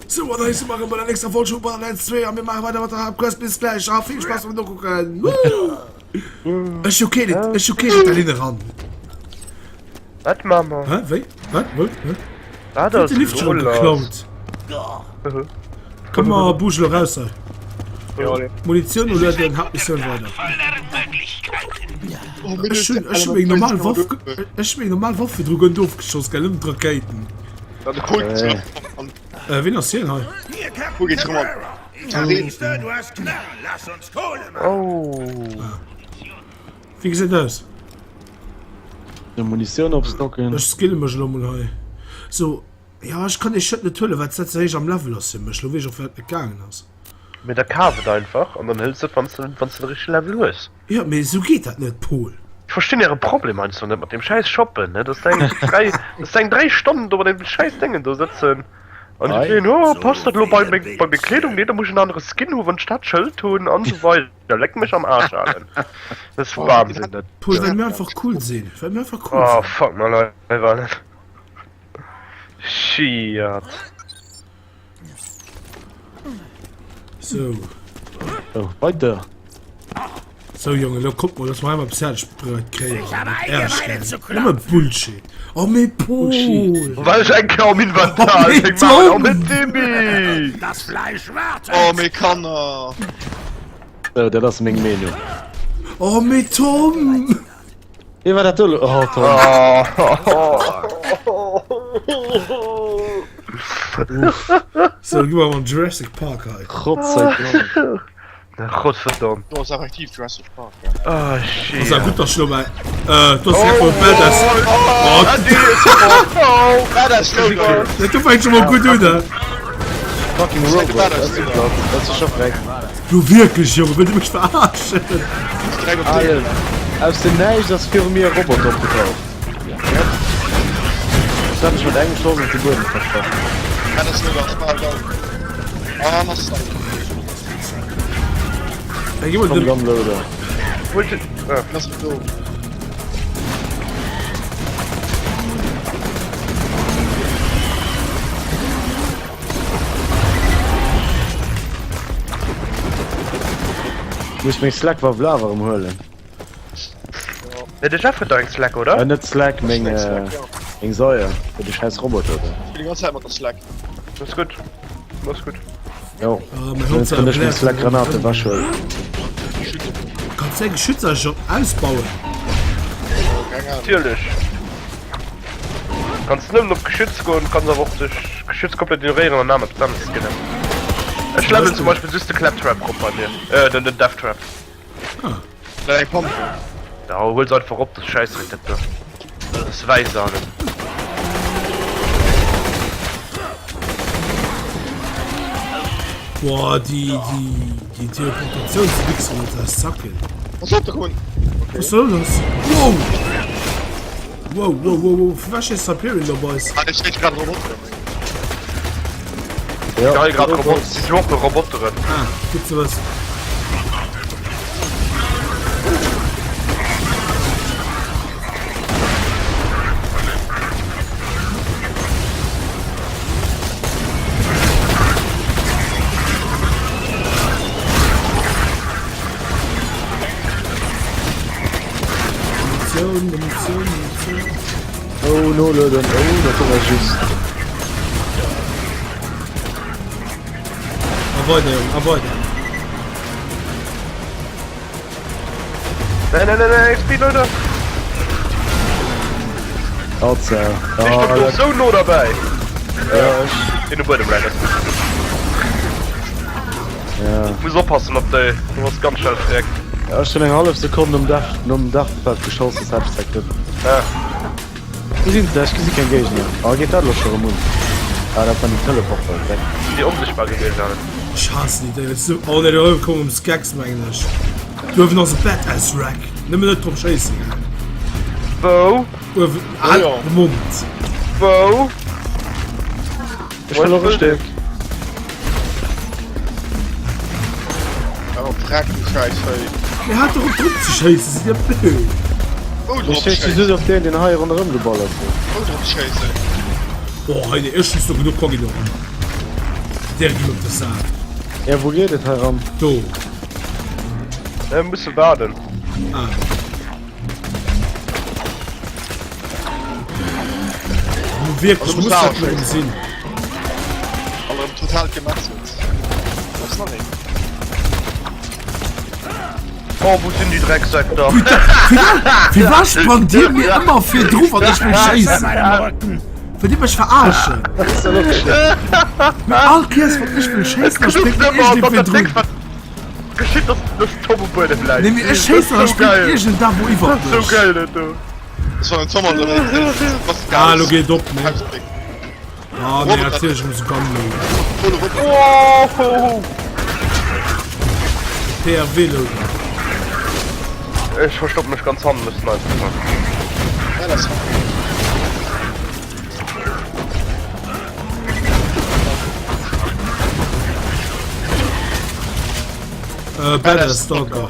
Sou an hei si mer erëm bei der nächster Folg vu Borderlands 2 a mir maache weider mat der Haaptquest. Bis gläich a vill Spaass beim Nokucken! Ech hu keen, ech hu keen Ritalin eran. Wat Mama? Hä? Wéi? Wat? Wou? Hä? Wat Huet ass de Lift lo schon lass? geklaut? Komm mal, Busch lo raus hei. Ja, allez. Munition ulueden, Hauptmissioun weider. Ech hunn, ech hunn meng normal Waff, ech hunn meng normal Waff virdru guer net ofgeschoss, gell, nëmmen d'Rakéiten. Äh, wien ass hien hei? Oh. Wéi gesäit aus? Munitioun opstocken. Ech skille mech elo mol hei. So, ja ech kann dee Shit net huelen, well dat ze héich am Level ass fir mech. Lo weess ech och firwat et net gaangen ass. Mee da kaf et einfach an dann hëls de et wanns de wanns de de richtege Level hues. Jo, mee esou geet dat net, Paul. Ech verstinn äre Problem heiansdo net mat deem schäiss Shoppen, ne, dass eng 3 dass eng 3 Stonnen do mat deem schäiss Déngen do sëtzen an ech soen, oh passt dat elo bei meng bei meng Kleedung, nee da muss ech en anere Skin hu wann ech dat Schëld hunn an esou weider. Leck mech am Aarsch alen, dat ass Wahnsinn dat. Paul, well mir einfach cool sinn, well mir einfach cool Oh sinn. fuck my life alen. Schiat. So. Oh, weiter. So Junge, lo kommt mal, dass wir einmal fertig kréien. Nëmme Bullshit. Oh mee Paul! Well ech eng Kéier am Inventar Oh, mee seng maachen. Oh Tom! mee Timmy! Das Fleisch wartet! Oh, mee Kanner! So, dat ass meng Meenung. Oh mee Tom! Wéi war dat do lo? Oh, Tom. So, gi mer am Jurassic Park hei. Gott sei Dank. Godverdomme. Do ass effektiv Jurassic Park, ja. Oh, shit. Ass gutt, dass ech lo mei. Äh, du hast direkt mol Badass. Oh, Badass Loader! dat du fängt schon mal gutt un, ne? Fucking Robot. Dat ass flott. Dat ass scho frech. Du wierklech, Junge, wëllt Dir mech verarschen? Alter, aus dem Näischt ass viru mir e Roboter opgetaucht. Ech hat mech mat engem Schoss op de Buedem verstach. Ey, gib mal Komm, den. Gunloader. Muss meng Slack Waff lo awer erëm huelen. Ne, de Jeff huet dach eng Slack, oder? Äh, net Slack, meng, äh, meng Säuer fir de scheiß Roboter do. Ich bin die ganze Zeit mat der Slack. Das ist gut. Das ist gut. Jo. Ah, mein Sonst Hund kann ech meng Slack Granate ewech huelen. Kannst dein Geschütz eigentlich schon ausbauen? Natierlech. Kanns nëmmen op Geschütz goen, kanns awer och dech Geschütz komplett ignoréieren an aner anescht skinnen. Ech level zum Beispill just de Claptrap rop bei mir, äh den den Deathtrap. Ah. Dat eng Pampe. Ja, huel se einfach op, das Scheißdreck dat do. Das ist wäiss alles. Boah, die, die, die Teleportationswichser mat der Sackel. Was hat der Hund? Was soll das? Wow! Wow, wow, wow, wow. Vu wat schéisst Hyperion op eis? Ah, ech schéiss grad Roboteren. Ja, Geil grad Robot, si droppe Roboteren. Ah, gutt ze wëssen. Munition, Munition, Munition. Oh, nolueden. Oh, dat war just. A weider, Jong, a weider. Nein, nein, nein, nein, Speedloader. Alter. Ich bin doch so no dabei. Ja, ich. In de Buedem bleiwen. Ja. Muss oppassen op déi, du bass ganz schnell freck. Ja, ech hunn eng hallef Sekonn nom Dach, nom Dachfeld geschoss, das hat ech direkt net. Ja. Wou sinn se? Ech gesi keng Géigner. Oh, geet dat elo scho rëm un? Ah, dat waren déi Teleporter, Dreck. Sinn déi onsichtbar gewiescht allen? Ech haassen déi Déier. Sou, oh nee, do koum ëm Skeks mengen ech. Do uewen ass e Badass Rack. Nëmmen net drop schéissen, gell. Wou? Uewen, ah, de Mond. Wou? Ech wëll och e Stéck. Oh, Dreck, du Scheißvéi. Mee haalt dach op drop ze schéissen, sidd dir blöd? Wou Ech drop schéisse schéissen? just op deen, deen hei ronderëm geballert huet. Wou drop schéissen? Oh hei nee, ech schiessen do genuch Kogge ran. Der ginn op de Saach. Ja, wou geet et hei ran? Do. Äh, musse waarden. Ah. Wierklech, muss dat erëm sinn? An erëm total gemetzelt. Do ass nach een. Oh, wou sinn déi Drecksäck da? Firwat sprangt dir mir ëmmer virdru wann ech wëll schéissen? Wëllt dir mech verarschen? Mee all Kéiers wann ech wëll schéissen, da spréngt mir iergendee virdrun. Geschitt dass dass Tom um Buedem läit. Nee mee ech schéissen an da spréngt iergend da wou iwwert mech. Sou geil dat do. Das war den Tom an was Ah lo geet op ne. Ah nee natierlech erëm sou Gunloader. Oh. PRW Loader. Ech verstoppen mech ganz hannen, ech snipen. Äh, Badass Stalker.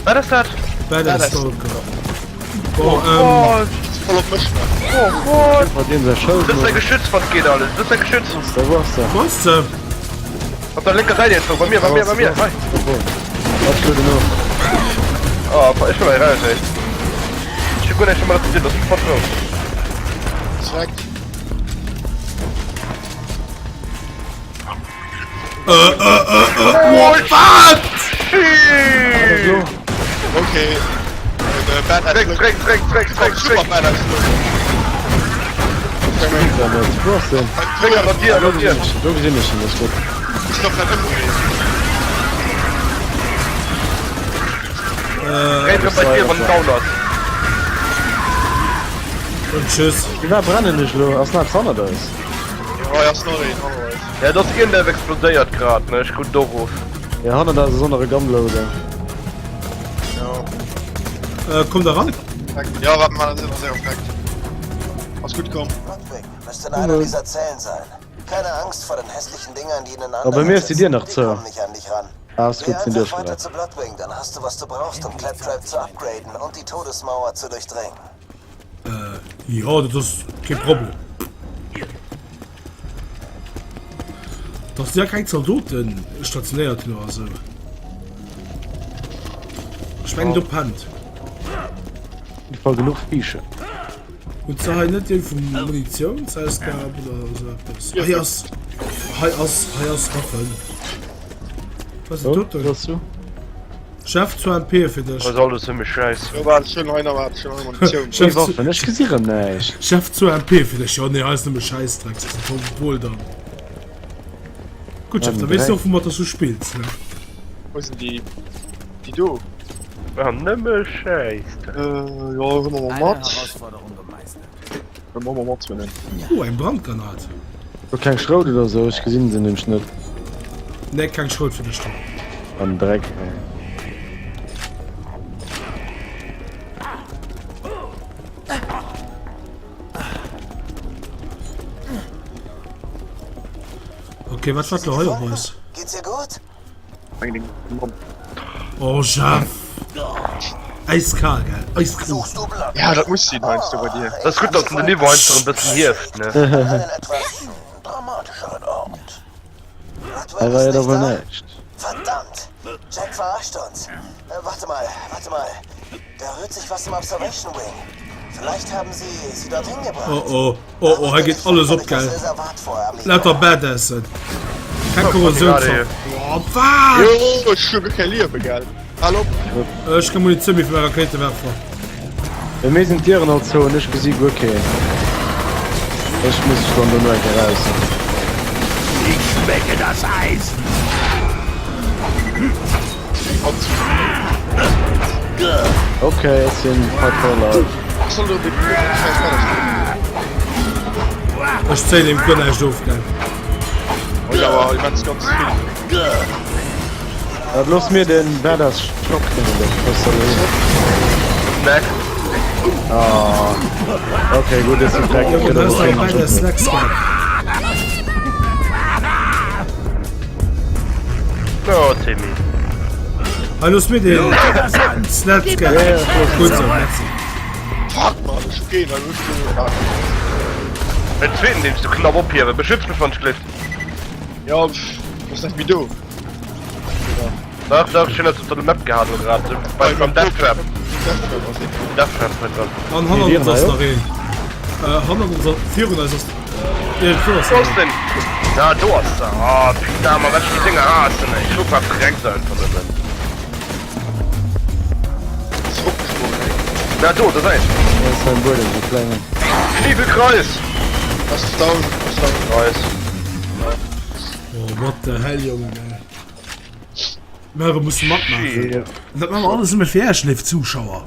Wat ass dat? Badass Stalker. Oh, ähm. Oh, Voll op mech. oh Gott. Mat deem säi Schëld. Das ist ein Geschütz, was geht alles? Das ist ein Geschütz. Da wo ass der? Wo ass se? Op der linker Seite jetzt, bei mir, bei mir, bei mir. Hi. Ech lueden of. Oh, ech will hei raus, ey. Ech hu guer näischt domadder ze dinn, looss mech fort raus. Zweck. Äh, äh, äh, äh, oh, wat? Shit! Okay. Äh, Badass. Dreck, Dreck, Dreck, Dreck, Dreck, Super Dreck. Badass. Wo ass den? Dreck, an dir, an dir. Do gesinn ech en, ass gutt. Ich glaub, dat ëmdréien. Dreck bei dir, wann down ass. Und tschüss. Firwat brennen ech elo? Ass nach eppes hannert eis? Jo, hei ass nach een, hannert eis. Ja, et ass iergendef explodéiert grad, ne? Ech krut Doruff. Jo, hannert eis ass och nach e Gunloader. Jo. Äh, kommt da ran. Ja, warte mal, sind noch sehr perfekt. Ass gutt komm. Ludwig müsste in einer dieser Zellen sein. Keine Angst vor den hässlichen Dingern, die in den Aber anderen bei mir ist die sitzen. Dir nach Die zu. kommen nicht an dich ran. Ah, ist Geh gut, sind einfach durchgelaufen. weiter zu Bloodwing, dann hast du, was du brauchst, um Claptrap zu upgraden und die Todesmauer zu durchdringen. Jo, dat ass kee Problem. Dass déi da keng Zaldoten stationéiert hunn oder sou. Ech mengen do pennt. Op jidde Fall genuch Viichen. Hutt se hei net dee vum Munitionsausgab oder sou eppes? Hei ass, hei ass, hei ass Waffen. Was ass dat doten? Wou ass du? Chef zu MP fir dech. Was alles ëm mech schäiss. Jo, waart, ech huelen hei nach wat, ech huelen hei Munitioun. Chef zu, Waffen, ech gesi rëm näischt. Chef zu MP fir dech. Jo, nee, hei ass nëmme Schäissdreck. Dat ass voll wohl dann. Gutt, Chef, da weess du och, woumat dass du spills, ne? Wou sinn déi, déi do? Ah, nëmme Schäissdreck. Äh, jo, huele mer mol mat. Huele mer mol mat, huelen. Oh, eng Brandgranat. Huet keng Schrout oder sou, ech gesinn se nämlech net. Nee, keng Schrout fir dech do. An Dreck ey. Okay, wat wat hei op eis? Geht's dir gut? Oh Jeff! Eiskal, gell? Eiskal. Ja, dat muss sinn heiansdo bei dir. Dat ass gutt, datt en den Niveau heiansdo erëm bëssen hieft, ne? Hei war jo da wuel näischt. Verdammt! Jack verarscht uns. Warte mal, warte mal. Da rührt sich was im Observation Wing. Vielleicht haben sie sie dorthin gebracht. Oh oh, oh oh, hei geet alles op, gell? Lauter Badassen. Keng Korrosioun. Oh, wat? Jo, ech hu guer keng Liewe, gell? Hal op! Ech keng Munitioun méi fir mäi Rakéitewerfer. Bei mir sinn d'Dieren all zou an ech gesi guer keen. Ech muss ech dann dono eng Kéier raus. Ich schmecke das Eisen. Okay, ech sinn Fight for Life. Ech zéien him guer näischt of, gell? Looss mir den Badass Schock Snack. Ah. Okay, gutt, ech sinn weg. Oh, dat ass eng Badass Snacks, gell? Oh, Timmy. Hei looss mir den Snap Scan. Gutt sou, merci. Fuck man, ech hu keen, hei hues du. Den zweeten deen s du knapp ophiewen. Beschütz mech wann ech gleeft. Ja, pff, ass net méi do. Dach, dach, ech hunn eppes op der Map gehat elo grad, beim, beim Death Trap. Death Trap huet dran. An hannert ons ass nach een. Äh, hannert ons ass, virun eis ass, äh, do ass Wo ass den? Ja, do ass se. Ah, putain, ma wat ech déi Dinger haassen, ey. Schufa verreckt se einfach nëmmen. Na do, da säit. Dat ass beim Buedem, sou klengen. Kniwwelkreis! Ass down, ass down. Nice. Oh, what the hell, Jongen, ey. Mer musse matmaachen. An dat maache mer alles nëmme fir Iech, léif Zuschauer.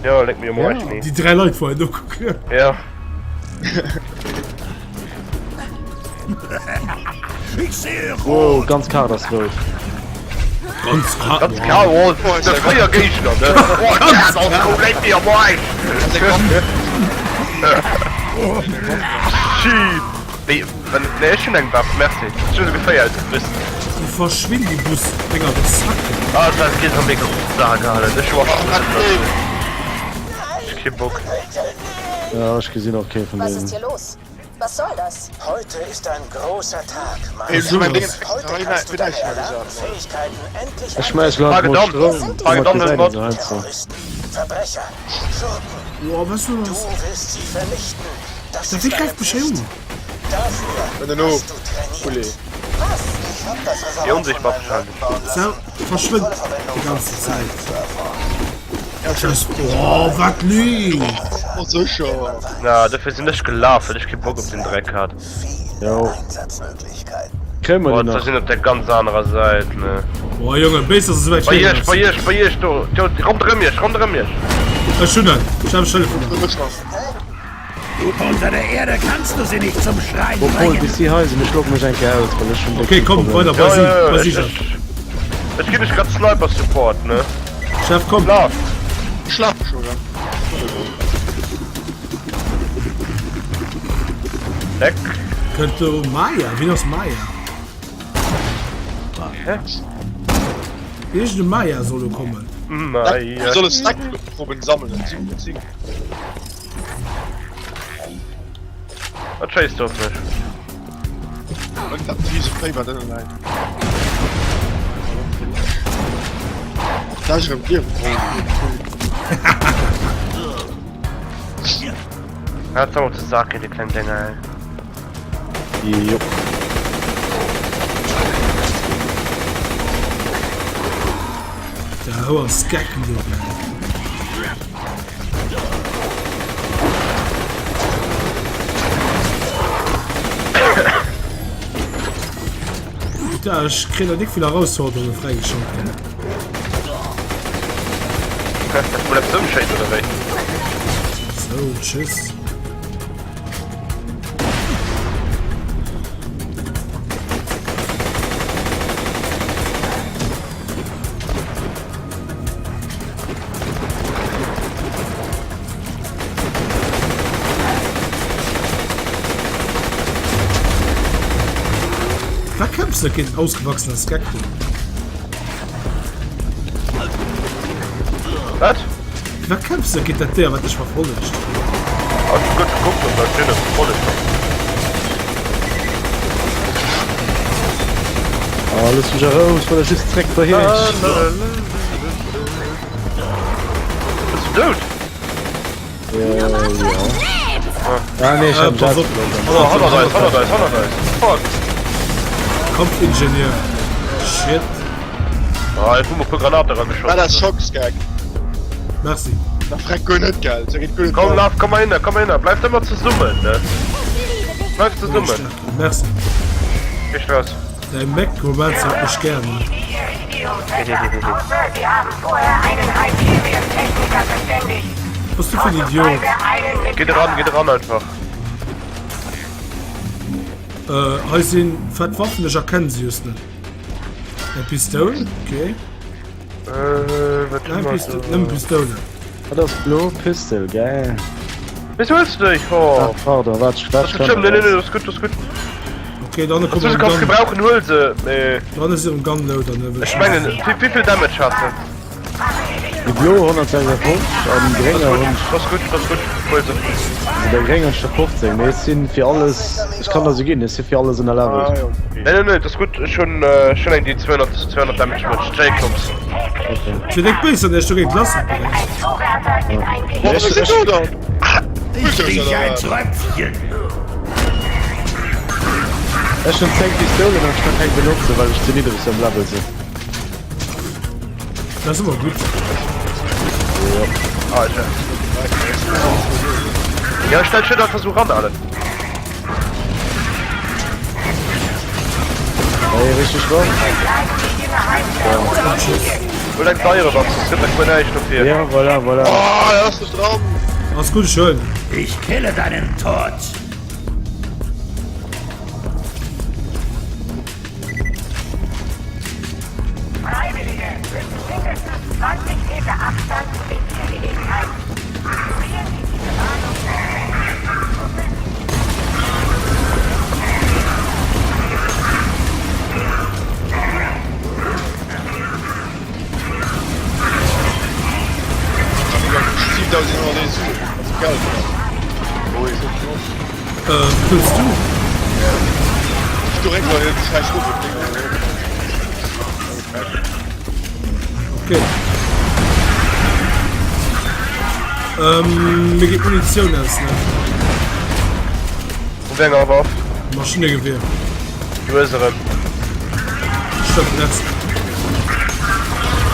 Jo, léck mir um Arsch, nee. Déi 3 Leit, wou hei nokucken. Ja. Wow, ganz Kaart ass rout. Ganz Kaart? Ganz Kaart, oh, dat 4 Géigner, ne? Oh, Kaart ass rout, léck mir am Arsch! Shit! Wéi, nee, ech hunn eng Waff, merci. Ech hunn se geféiert, just. Déi verschwinn, déi Bus Dénger, de Sack. Ah, dat geet erëm mega op de Sak, Alter. Ech hu och schon Ech hu kee Bock. Ja, ech gesinn och kee vun Was ist deenen. hier los? Was soll das? Heute ist ein großer Tag, Ey, Master. mein Ding, Heute kannst du deine erlernten Fähigkeiten endlich Ech schmeiss lo einfach mol Stroum, domat gesäit een se heiansdo. Terroristen, Verbrecher, Schurken. Boah, was soll Du das? wirst sie vernichten. Das Da ist wéi deine gräift mech hei Pflicht. un? Wenn den of Poulet. Déi onsichtbar wahrscheinlech. Sau verschwënnt déi ganze Zäit. Tschüss. Oh, wat leeft? Oh sécher. Na, dofir sinn ech gelaf, well ech kee Bock op den Dreck hat. Jo. Kréie mer Boah, déi da nach? sinn op der ganz anerer Säit, ne. Boah, Jonge, béis dass esou wäit Bei virun iech, ass. bei iech, bei iech do. Do, ronderëm iech, ronderëm iech. Ech hunn en. Ech hab e Schëld vun em. Unter der Erde kannst du sie nicht zum Schreien Bon, Paul, bringen. bis si hei sinn, ech logge mech eng Kéier aus, well ech hunn déck Okay, vill komm, Problemer. weider, bei si, bei si, ech, Jeff. ech, ech ginn iech grad Sniper Support, ne. Jeff, komm. Laf. Ech lafe scho, ja. Leck. Kënnt do Maya? Wien ass Maya? Hä? Iergend e Maya soll do kommen. Maya. Soll e Stack Proben sammelen, 7,7. Wat schéisst du op mech? Dat riese Véi wat ënne läit. Da ech erëm d'Liewe Hat op de Sak de kleng Dinger. Jo. Der houer Skecken do. Putain, ech kréien der dick vill Erausforderunge fräigeschalt. Muss eppes ëmschéissen oder wéi? So, tschüss. Wat kämpfs de géint en ausgewachsene Skekto? Wat? Wat kämpfs de géint dat Déier, wat dech verfollegt? Ech hu gutt gekuckt, ob dat Déier verfollegt huet. Oh, looss mech eraus, well ech just zréck doheem. Bist du dout? Äh, ja. Ah, nee, ich Äh, hab pass op. Oh, hannert eis, hannert eis, hannert eis. Fuck. Kampfingenieur. Shit. Ah, ich hu mer e puer Granaten War erageschoss. dat Schocksgag? Merci. Da freck guer net, gell? Da geet guer net Komm, laf, komm mal hin, komm mal hin. Bleift ëmmer zesummen, ne? Bleift zesummen. Merci. Viel Spaß. Däi Mech-Romanze huet mech gär, ne? Was bass du fir en Idiot? Geht ran, geht ran einfach. Äh, hei sinn fett Waffen, ech erkennen se just net. Eng Pistoul, okay. Äh, wat Nein, Pistol, nëmme Pistoulen. Dat ass blo Pistol, geil. Wieso huelst du dech? Oh. Ach, pardon, wat, wat Das ist schlimm, nee, nee, nee, das ist gut, das ist gut. Okay, dann Was kommen du wir kannst Gun. gebrauchen, hol se. Nee. Dann ist ihrem Gunloader, ne? Ich meine, wie, wie viel Damage hat sie? Déi blo 156 an déi grénger hunn ech. Ass gutt, ass gutt, huel se. Also der grénger hunn ech der 15, mee ech sinn fir alles, ech kann der se ginn, ech si fir alles ënnerlevelt. Nee, nee, nee, dat ass gutt, ech hunn, ech hunn eng déi 200, 200 Damage mécht, Jacobs. Fir déck Béis an ech dogéint lass op direkt. Ech, ech, Ich riech ein Tröpfchen. Ech hunn 10 Pistoulen an ech kann keng benotzen, well ech ze niddreg am Level sinn. Dat ass ëmmer gutt. Alter. Ja, stell schön einfach so ran, alle. Hey, richtig drauf. Hol eng deiere Waff, sonst gëtt dat guer näischt dofir. Ja, voilà, voilà. Oh, er ass nicht dran. Ass gutt, ech huelen. Ich kille deinen Tod. Freiwillige müssen mindestens 20 Meter Abstand zu den Tiergehegen halten. Ignorieren Sie diese Warnung. Wëlls du? Okay. Ähm, mir geet Munitioun aus, ne? Vu wéi enger Waff? Maschinengewehr. Du hues erëm. Stëmmt net.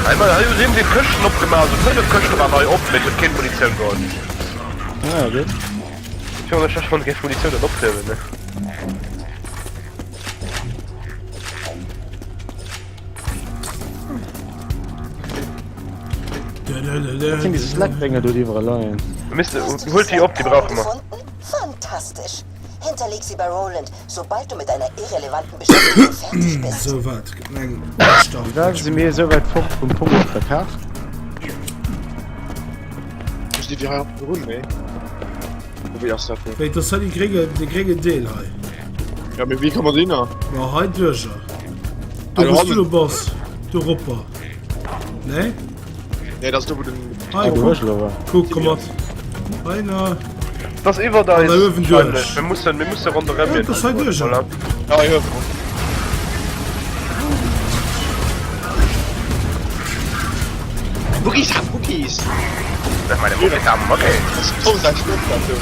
Hei mal, hei sinn déi Këschten opgemaach, also 5 Këschte waren hei op, mee et huet keen Munitioun geholl. Ah, gutt. Ech hunn ech schonn géif Munitioun net ophiewen, ne? Wat sinn déi Slack-Dénger do, déi iwwerall leien? Mir missten, Hast du die huelt déi op, déi brauche mer. Gefunden? Fantastisch! Hinterleg sie bei Roland, sobald du mit deiner irrelevanten Beschäftigung fertig bist. Sou, waart, gëtt mir eng Start. Wéi si mir esou wäit fort vum Punkt op der Kaart? Ech di hei run, nee. Wéi ass dat? Wéi, dat ass hei déi grénge, de gréngen Deel hei. Ja, mee wéi komme mer dohinner? Ma hei duercher. Do wou s du lo bass, doropper. Nee? Nee, dat ass do wou den. Hei, kuck, kuck, komm mat. Hei na. Dat ass iwwert eis. An da uewen duerch. Mir mussen, mir musse ronderëm. Ja, dat ass hei duerch. Voilà. Ja, hei uewen. Muckis haben Muckis. Meine Muckis haben Muckis. Das ist Tom sein Spruch dazu.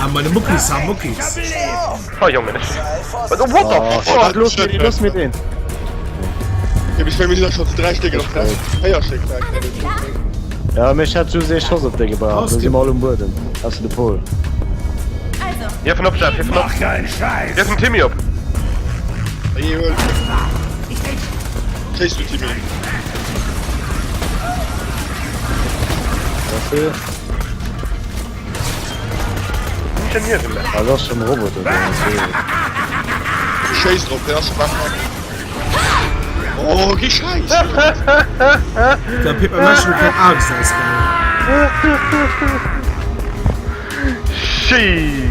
Ah, meine Muckis haben Muckis. Oh Junge, ech. What the fuck? Los mit, los mit denen. Ja, ich mir schon drei Stück oder vier Stück. Ja, mee ech hat just ee Schoss op déi gebraucht. Do si mer all um Buedem. Ausser de Pol. Hier vun op, Jeff, hier vun op. Mach keinen Scheiß! Hier vum Timmy op. Hey, hol. Chase du Timmy. Merci. Ingenieur gemaach. Ah, dat ass schon Roboter. Chase drop, der ass schon Oh, geh Scheiß! Da Pip mécht schon keng Axt ausbauen. Shit.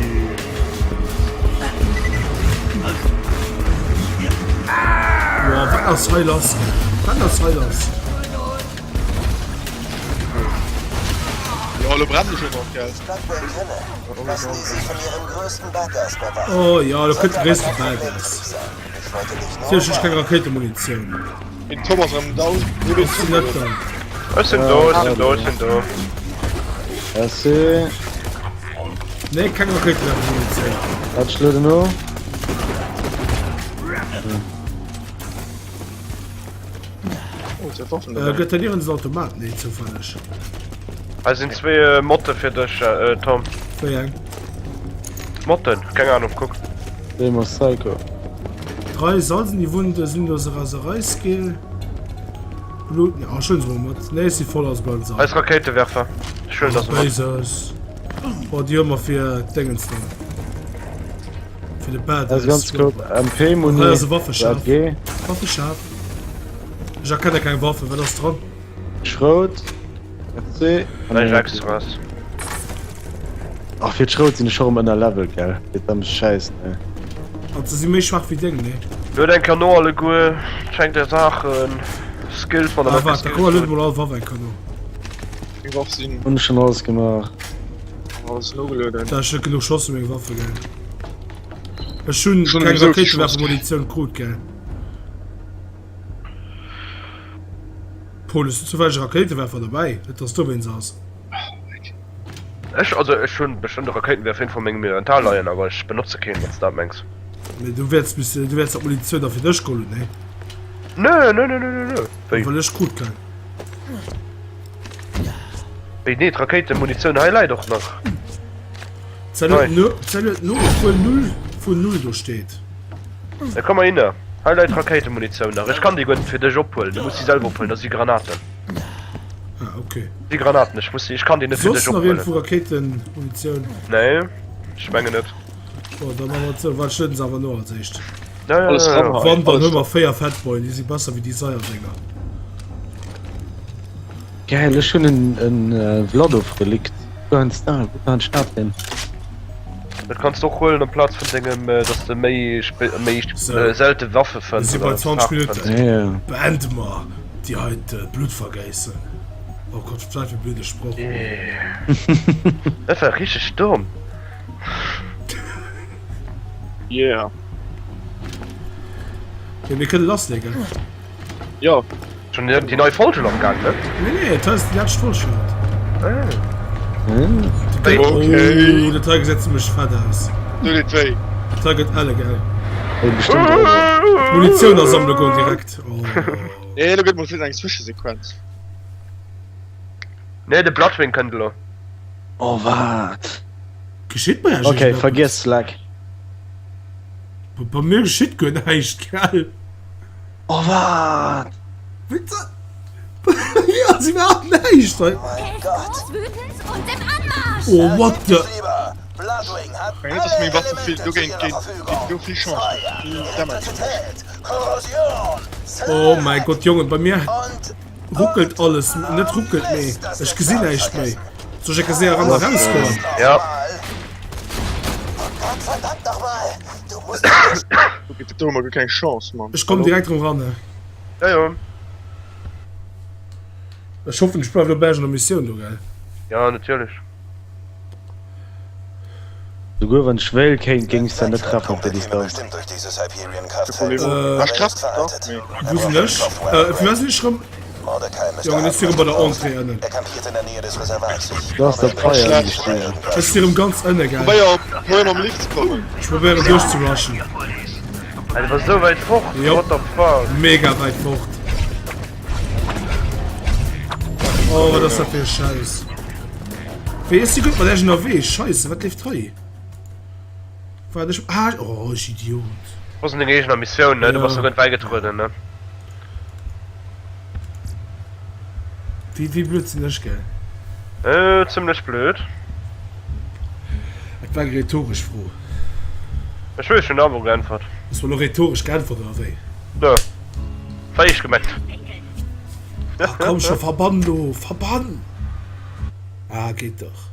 Boah, wat ass hei lass? Wat ass hei lass? Ja, lo brennen schon noch, gell? Oh ja, do kënnt de gréisste Badass. Natierlech hunn ech keng Rakéitemunitioun. Den Thomas am Down. Ech sinn net down. Ech sinn do, ech sinn do, ech sinn do. Merci. Nee, keng Rakéitemunitioun. Wat schloot en no? Äh, gëtt dat nirgends en Automat? Nee, zoufälleg. Hei sinn zwee Motte fir dech, Tom. Wéi eng? Motten, keng Ahnung, kuck. Gamer Psycho. Drei Salzen, die Wunde sinnlose Raserei-Skill. Blut, ja, schön se mol mat. Nee, si voll aus bleiwen se. Eis Rakéitewerfer. Schön, dass se mat. Bezos. Oh, déi hu mer fir Dingens dann. Fir de Badass. Also ganz kurz, MP Muni. Hei ass e Waffeschaf. G. Waffeschaf. Ech erkenne keng Waffe, wat ass dran? Schrout. C. Näischt extras. Ach, fir d'Schrout sinn ech scho rëm ënnerlevelt, gell? Fir d'am Schäiss, ne? Also si méi schwaach wéi deng, ne? Lued eng Kéier no alleguer, schenkt är Saachen. Skills, wann der Ah net waart, da komm mer lueden mol all Waff eng Kéier no. Meng Waff sinn. Hunn schon alles gemaach. Alles nogelueden. Da ech net genuch Schoss fir meng Waffe gell. Ech hunn Schon keng sowieso viel Schoss. Rakéitewerfermunitioun krut gell. Paul, hues du zufälleg e Rakéitewerfer dobäi? Net dass dowéinst ass. Ech, also ech hunn bestëmmt e Rakéitenwerfer iergendwou a mengem Inventar leien, awer ech benotze keen, wann s de dat mengs. Mee du wäerts missen, du wäerts dat Munitioun da fir dech geholl hunn, nee? Nö, nö, nö, nö, nö, nö. Wéi? Well ech krut keng. Wéi, nee, d'Rakéitemunitioun hei läit och nach. Zell huet no, zell huet no, obwuel 0 vun 0 do steet. Da komm mal hinner. Hei läit Rakéitemunitioun nach. Ech kann déi guer net fir dech ophuelen. Du muss déi selwer ophuelen. Dat si Granaten. Ah, okay. Si Granaten. Ech muss déi, ech kann déi net fir dech Soss nach ophuelen. iergendwou Rakéitemunitioun? Nee, ech mengen net. Bon, da maache mer et sou. Waart, ech lueden se awer no als éischt. Ja, ja, Alles ja, ja. ran hei. Wann, dann Alles hu mer 4 Fatboyen. Déi si besser wéi déi Saier-Dénger. Geil, ech hunn en, en Vladov-Relikt. Wou kann ech dat denn? Dat kanns de och huelen amplaz vun dengem, dass de méi méi selte Waffe Mir fënns si bei oder 20 Saach Minutten. fënns. Ja. Beende mer déi heite Bluttvergéissen. Oh Gott, wat fir e blöde Sproch. Dat war richteg domm. Yeah. Jo, mir kënne lassleeën. Jo. Schon déi nei Folge am Gang, ne? Nee, nee, dat ass déi lescht Folge haut. Ah. Okay. Okay. Oh, dat hei gesäit zimmlech fett aus. Do deet wéi. Dat hei gëtt elle gell. Hey, bestimmt auch. Munitioun asammele goen direkt. Oh. Nee, lo gëtt mol vläicht eng Zwëschesequenz. Nee, de Bloodwing kënnt elo. Oh, wat? Geschitt bei Iech Okay, iergendeppes? vergiess Slack. Bei mir geschitt guer näischt, gell? Oh wat? Hier ass iwwerhaapt näischt hei. Mein Gott. Oh what the. Oh mäi Gott Jongen, bei mir ruckelt alles, net ruckelt mee ech gesinn näischt méi. Soll ech eng Kéier séier eran a raus goen? Ja. Do hu mer guer keng Chance, Mann. Ech kommen direkt rem ran. Ja, jo. Ech hoffen ech bleiwen op iergender Missioun do, gell? Ja, natierlech. Souguer wann ech wéilt kéint, géing ech se net treffen op der Distanz. Wou sinn ech? Firwat sinn ech rem? Jongen, ech si rem bei der Entrée ënnen. Do ass der Feier ëmgestiegen. Ech si rem ganz ënne, gell? Ech probéieren duerch ze rushen. Alter, du bass esou wäit fort, Jop. what the fuck? Mega wäit fort. Oh, wat ass dat fir e Schäiss? Wéi, ech si gutt mat Iech ënnerwee. Scheisse, wat leeft hei? Waart, ech, ah, oh, ech Idiot. Du bass an denger eegener Missioun, ne? Du bass Ja. nach net bäigetrueden, ne? Wéi, wéi blöd sinn ech, gell? Äh, zimlech blöd. Et war eng rhetoresch Fro. Ech weess, ech hunn awer geäntwert. Hues mer elo rhetoresch geäntwert, oder wéi? Nö. War eescht gemengt. Ach komm scho, verbann lo, verbann! Ah, geht doch.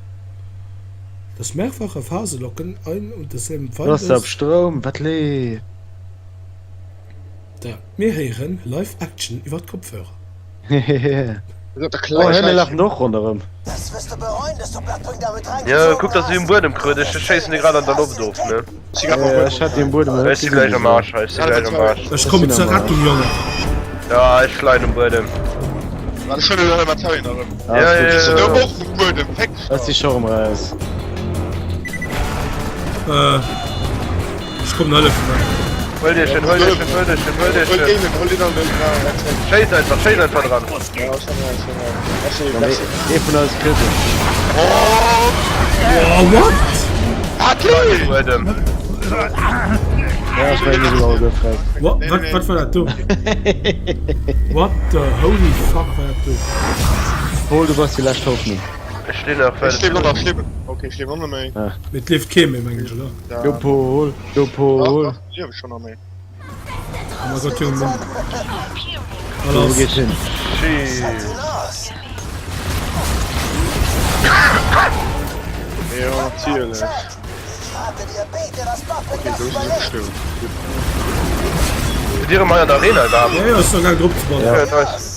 Das mehrfache Phaselocken ein und desselben Du ass der op Feindes. Stroum, wat leeft? Da, mir héieren Live Action iwwer d'Kopfhörer. Hehehe. Oh, hënne lafen och ronderëm. Jo, kuck dass ech um Buedem krut, ech schéissen dir grad an der Loft of, ne? Ech hat déi um Buedem Ech si gläich am Arsch hei, ech si gläich am Arsch. Ech kommen zur Rettung, Jongen. Ja, ech leien um Buedem. Ja, ja, ja, ja. Ech si scho rëm raus. Äh, ech kommen hëllefen. Huel dir en, huel dir en, huel dir en, huel dir en. Schéiss einfach, schéiss einfach dran. Ee vun eis kritt en. Oh, what? Buedem. Ja, ech mengen, mir sinn alleguer fress. What? Wat, wat war dat do? What the holy fuck war dat do? Pol, du bass déi lescht Hoffnung. Ech stinn nach, Ech liewen och nach, ech liewen. Okay, ech liewen och net méi. Mee et lieft kee méi, mengen ech, oder? Go Pol, go Pol. Dach, dach, liewe schon nach méi. Oh mein Gott, Junge, Mann. Wo geht's hin? Jeez. Ja, natierlech. Okay, do sinn se gestuerwen. Sidd dir erëm hei an der Arena iwwerhaapt? Ja, ja, ech sinn am Gaang drop ze bauen. Ja, nice.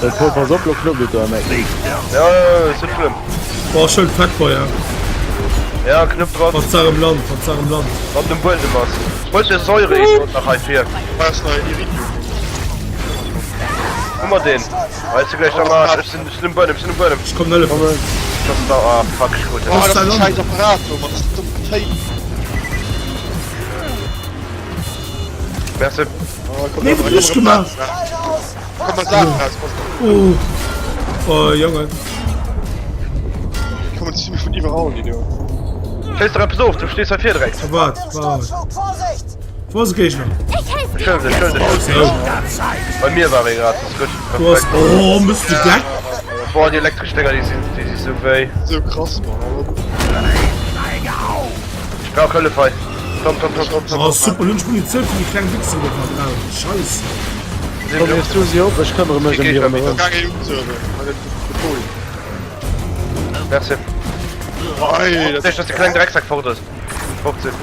Hey Paul, pass op, lo knuppt et do am Eck. Ja, ja, ja, ist net schlëmm. Boah, schön Fettfeuer. Ja, knuppt dran. Von zarem Land, von zarem Land. Wann dem Buedem ass. Huet de Säure een nach hei vir. Hei ass nach Iridium. Hu mer deen? Hei ass de gläich am Arsch. Ech sinn, ech sinn um Buedem, ech sinn um Buedem. Ech komm hëllefen. Ech ass da, ah fuck, ech krut Oh, en. dat ass e scheiß Apparat do, mat dësem dommen Téi. Merci. Oh, komm, Nee, wat hues du gemaach? Komm mal Sachen raus, pass op. Oh. Oh, Jonge. Die kommen ziemlich von iwwerall, déi do. Schéiss der eppes of, du stees hei vir direkt. Wart, wart. Vorsicht! Wo ass de Géigner? Ech hëllen dech, ech hëllen dech. Oh. Bei mir war ee grad, das ist gutt. Du hast. Oh, bist du geck? Boah, déi elektresch Dénger, déi sinn, déi si sou wéi. Sou krass, Mann. Ech brauch Hëllef hei. Komm, komm, komm, komm, komm. Oh, super, nun ech Munitioun fir déi kleng Wichser do verbraucht. Scheisse. Komm, nimm du si op, ech këmmere mech ëm déi ronderëm. Merci. Ech dass de kleng Drecksack fort ass. Fort sinn.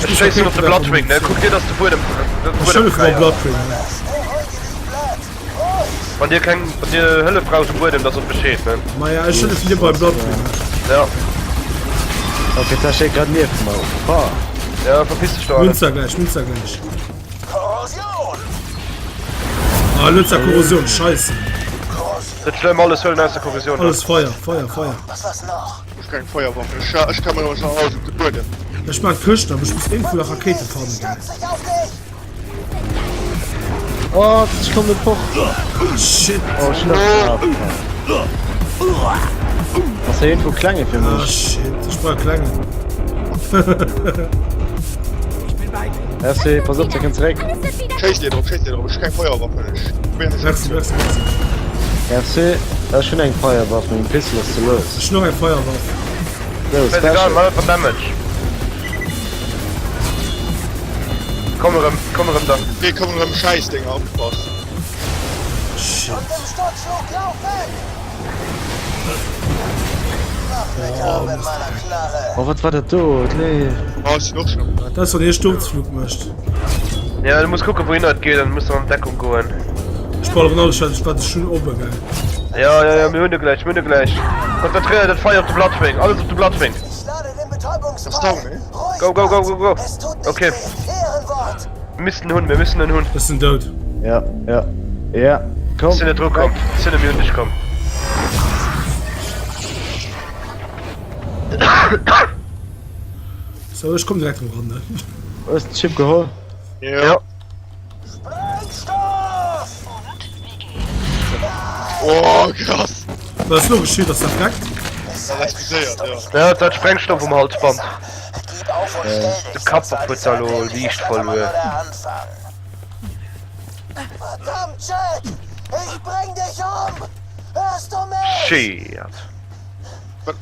Ech schéissen op de Bloodwing, ne? Kuck dir, dass de Buedem, de Buedem fräi ass. Wann dir keng, wann dir Hëllef braucht um Buedem, da sot Bescheed, ne? Maja, ech hëllefen dir beim Bloodwing. Ja. Ok, da steet grad nieft mer. Ha. Ja, verpiss dech do, Alain. Münzer gläich, Münzer gläich. Korrosion! Ah, Lutzer Korrosion, scheisse. Net schlëmm, alles huelen ausser Korrosion. Alles Feier, Feier, Feier. Was war's noch? Ech keng Feierwaffen, ech, ech kann mir schon alles op de Buedem. Ech man Këscht, aber ech muss irgendwo nach Rakete fannen, gell. Oh, ech komm net fort. Shit. Oh, ech hunn dat Ass hei irgendwo klenge fir Ah, mech? shit. Ech brauch klengen. Merci, pass op, der kënnt zeréck. Schéiss dir drop, schéiss dir drop, ech hu keng Feierwaffen, ech probéieren mech Merci, merci, merci. Merci, ech hunn eng Feierwaff, meng Pistol ass ze lues. Ech hunn och eng Feierwaff. Sou, Egal, Special. mach einfach Damage. Komm erëm, komm erëm da. Mir kommen erëm Schäissdénger, opgepasst. Shit. Oh, wat war dat do? Et leeft. Oh, ech sinn och schon. Dat ass wann hie Sturzflug mécht. Ja, du muss kucken wouhinner et geet, dann muss du an Deckung goen. Ech balleren alles wat ech wat ech hunn oppe gell. Ja, ja, ja, mir hunn e gläich, mir hunn e gläich. Konzentréier dat Feier op de Bloodwing, alles op de Bloodwing. Go, go, go, go, go. Okay. Mir missten hunn, mir missten en hunn. Ech sinn dout. Ja, ja, ja, komm. Sinn net dru komm, sinn net méi un dech komm. So, ech komm direkt ran, ne? Hues de Chip geholl? Ja. Oh, krass. Wat ass lo geschitt? Ass dat vreckt? Dat explodéiert, ja. Ja, dat Sprengstoff um Halsband. De Kapp huet da lo liicht verluer. Verdammt, Jack! Ich bring dich um! Hörst du mich? Shit.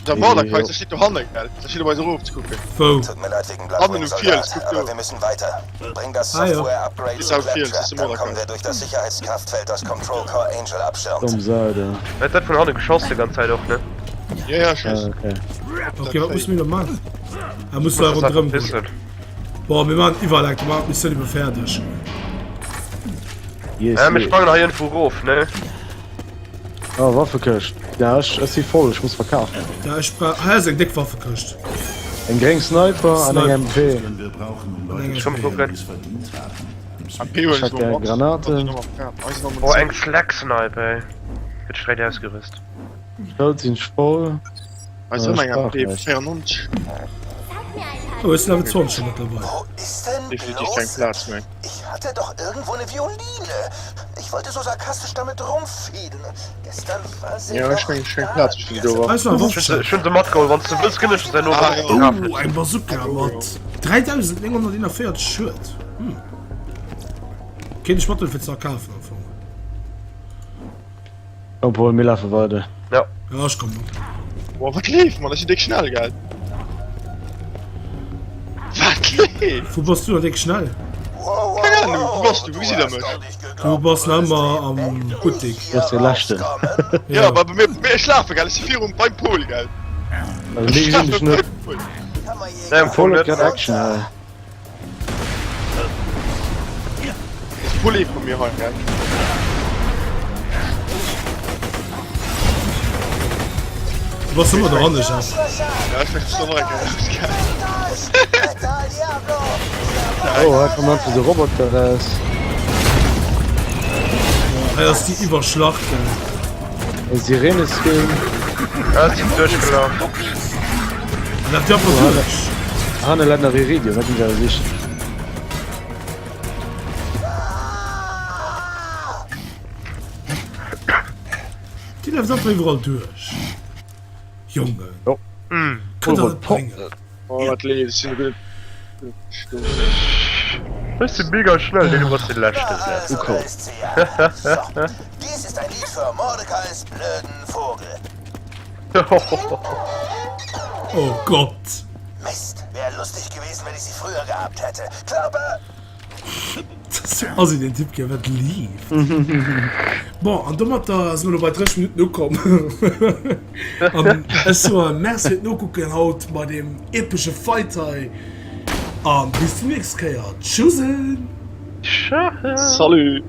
Der Mordekaiser steet dohanne, gell? Der steet op eis erof ze kucken. Wou? Tut mir leid wegen Hannen Bloodwing, um Fiels, Soldat, kuck aber do. wir müssen weiter. Bring das Ah, ja. Software-Upgrade Ist zu am Fiels, Claptrap, ist der dann kommen Mordekaiser. wir durch das Sicherheitskraftfeld, das Control Core Angel abschirmt. Dumm Sau, du. Huet dat vun hanne geschoss déi ganz Zäit och, ne? Ja, ja, Ah, scheiss. okay. Okay, wat muss mir lo man? Er muss da rondrëm goen. Boah, mir machen iwwerall eng, mir machen d'Missioun iwwer fäerdeg. Yes, Ja, mir yes. sprangen hei iergendwou erof, ne? Oh, Waffekëscht. Ja, ech, ech si voll, ech muss verkafen. Ja, ech bra hei ass eng déck Waffekëscht. Eng gréng Sniper an eng Sniper. MP. An eng Komm, MP. kucken. MP huelen Ich ech hat mol gär mat. Granaten. Oh, eng Flak Snipe, ey. Gëtt straight ausgerüst. Schëld sinn ech voll. Eis ëmmer eng Sprach MP nicht. 94. Oh, ech sinn Level 20 mëttlerweil. Wo ist denn Definitiv keng bloß... Plaz méi. Ich hatte doch irgendwo eine Violine. Ich wollte so sarkastisch damit rumfiedeln. Gestern war sie Ja, ech noch mengen keng da. Plaz fir déi do Hei war. ass nach eng Ech Waffeschëld. hunn se matgeholl, wann s de wëlls, kënn ech se herno Ah, erëm ja. verkafen. Oh, eng Bazooka mat 3941 Schued. Hm. Kéint ech mathuelen fir ze verkafen am Fong. Komm Paul, mir lafe weider. Ja. Ja, ech komm mat. Boah, wat leeft, Mann? Ech sinn déck schnell, gell? Wat leeft? Wou bass du da déck schnell? Keng Ahnung, wou bass du? Wou gesitt der mech? Du bass nach ëmmer am Buttek. Du bass dee Leschten. Ja, aber bei mir, mir, ech lafe, gell? Ech si virum beim Paul, gell? Also mir gesinn dech net. Nee, am Fong Paul huet net. grad Action hei. Pulli vu mir hei, gell? Du bass ëmmer dohanne, Jeff. Ja, ech mech schon eng Kéier rausgaangen. Oh, hei kommen einfach so Roboter raus. Hei ass déi Iwwerschlacht. E Sirene-Skin. Ah, sinn duerchgelaf. Laf déi einfach duerch. Hanne läit nach Iridium, dat ginn se awer sichen. Déi läft einfach iwwerall duerch. Jongen. Jo. Kënnt der net bréngen. Oh, wat leeft, ech sinn guer net Ech sinn mega schnell, nee du bass den leschten. Also, da ist sie ja. So, dies ist ein Lied für Mordecais blöden Vogel. Oh Gott. Mist, wäre lustig gewesen, wenn ich sie früher gehabt hätte. Klappe! Ass een den Typ gär wat lieft. Bon, an domatter si mer lo bei 30 Minutten ukomm. An ech soe Merci fir d'Nokucken haut bei deem epesche Fight hei. A bis déi nächst Kéier. Tschüssen! Tschüss! Salut!